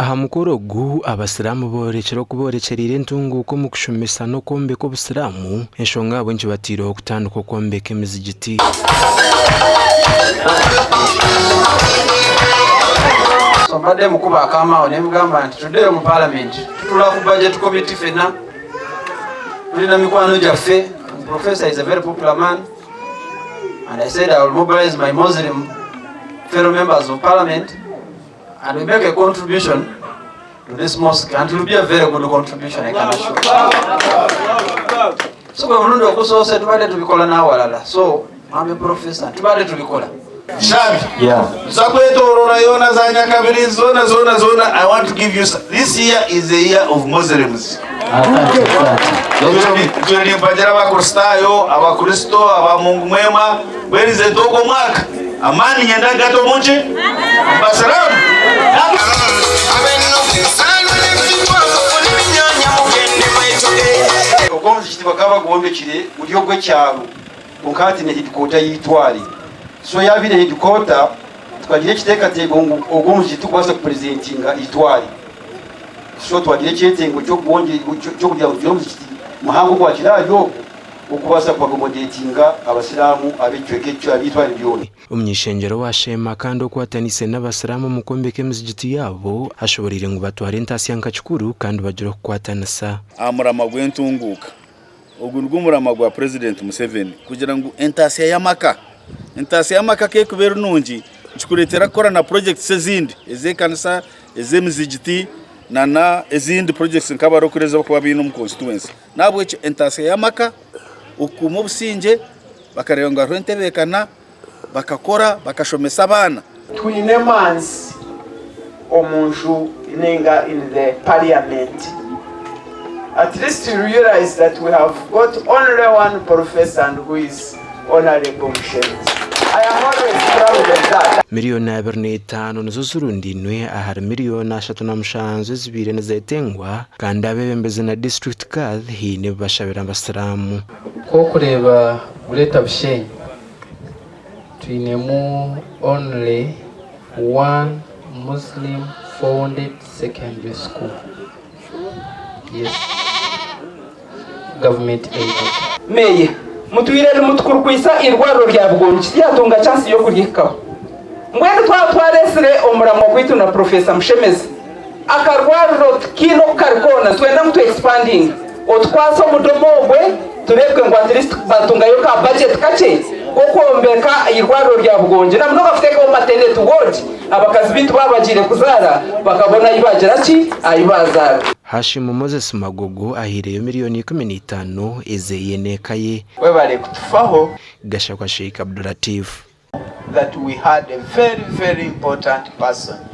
Aha mukoro ogu, Abasiraamu boorekire oku boorekyereire entunguuka omu kushomesa n'okwombeka Obusiraamu, enshonga ahabw'enki bateireho kutandika okwombeka emizigiti. So mbadde mukuba akaama aho nemugamba nti tuddeyo mu parliament tutula ku budget committee fenna tulina mikwano gyaffe. Professor is a very popular man and I said I will mobilize my Muslim fellow members of parliament and we make a contribution to this mosque and it will be a very good contribution, I can assure you. So gwe mulundi ogusoose, tubadde tubikola n'awalala, so mwami professor, tubadde tubikola. Shabi. Nza kwetorora yoona za Nyakabiri zoona zoona zoona. I want to give you, this year is a year of Muslims. Itwe nimpagira Abakristaayo, Abakristo, Abamungu mwema bwerize nti ogwo mwaka amaani nyenda gata omunki omu Basiraamu. Ogwo omuzikiti bakaba bagwombekire guri ogw'ekyaro, kwonka hati ni headquarter y'eitware. So yabaire headquarter, tukagira ekiteekateeko ngu ogwo omuzikiti tukubaasa kupresentinga eitware, so twagira ekyetengo ky'okugira ngu tugire omuzikiti muhango ogwakira ahari ogwo, okubaasa kuaccommodatinga Abasiraamu ab'ekicweka ekyo, ab'eitware ryona. Omuny'ishengyero wa Sheema kandi okwatanise n'Abasiraamu omu kwombeka emizigiti yaabo ashoboreire ngu batware entasya nka kikuru kandi bagire okukwatanisa. Aha murama gw'entunguuka, ogu nigwo murama gwa President Museveni kugira ngu entasya y'amaka kekuba eri nungi, nikikureetera kukora na projects ezindi ez'ekanisa, ez'emizigiti nana ezindi projects nk'abarokore ez'abakuba baine omu constituency. Nahabwekyo entasya y'amaka, okukuuma obusingye, bakareeba ngu hariho entebeekana, bakakora, bakashomesa abaana. Twine emanzi omunju ninga in the parliament. At least you realize that we have got only one professor, and who is Honorable Mushemeza. I am always proud of that. 25 million nizo zirundinwe ahari 37 million ezibaire nizetengwa, kandi abebembezi na district kadhi haine bibashabira Abasiraamu. Kwokureeba Greater Bushenyi, twinemu only one Muslim founded secondary school, yes, government aided. Meya mutwire nimutukurukwisa irwariro rya Bugongi, tyatunga chance y'okuryihikaho. Mbwenu twaba twaresire omuramwa gwaitu na Professor Mushemeza, akarwariro tikiine oku kari koona, twenda ngu twexpandinga, otukwase omudomo ogwe, tureebwe ngu at least batungayo ka budget kakye k'okwombeka irwariro rya Bugongi, na munonga kuteekaho maternity ward, abakazi baitu baba bagiire kuzaara bakabona ahi bagira ki, ahi bazaara. Hashimu Moses Magogo ahiireyo 15 million ezeye n'eka ye. Webale kutufaho. Gashakwa Sheikh Abdulatif. That we had a very, very important person.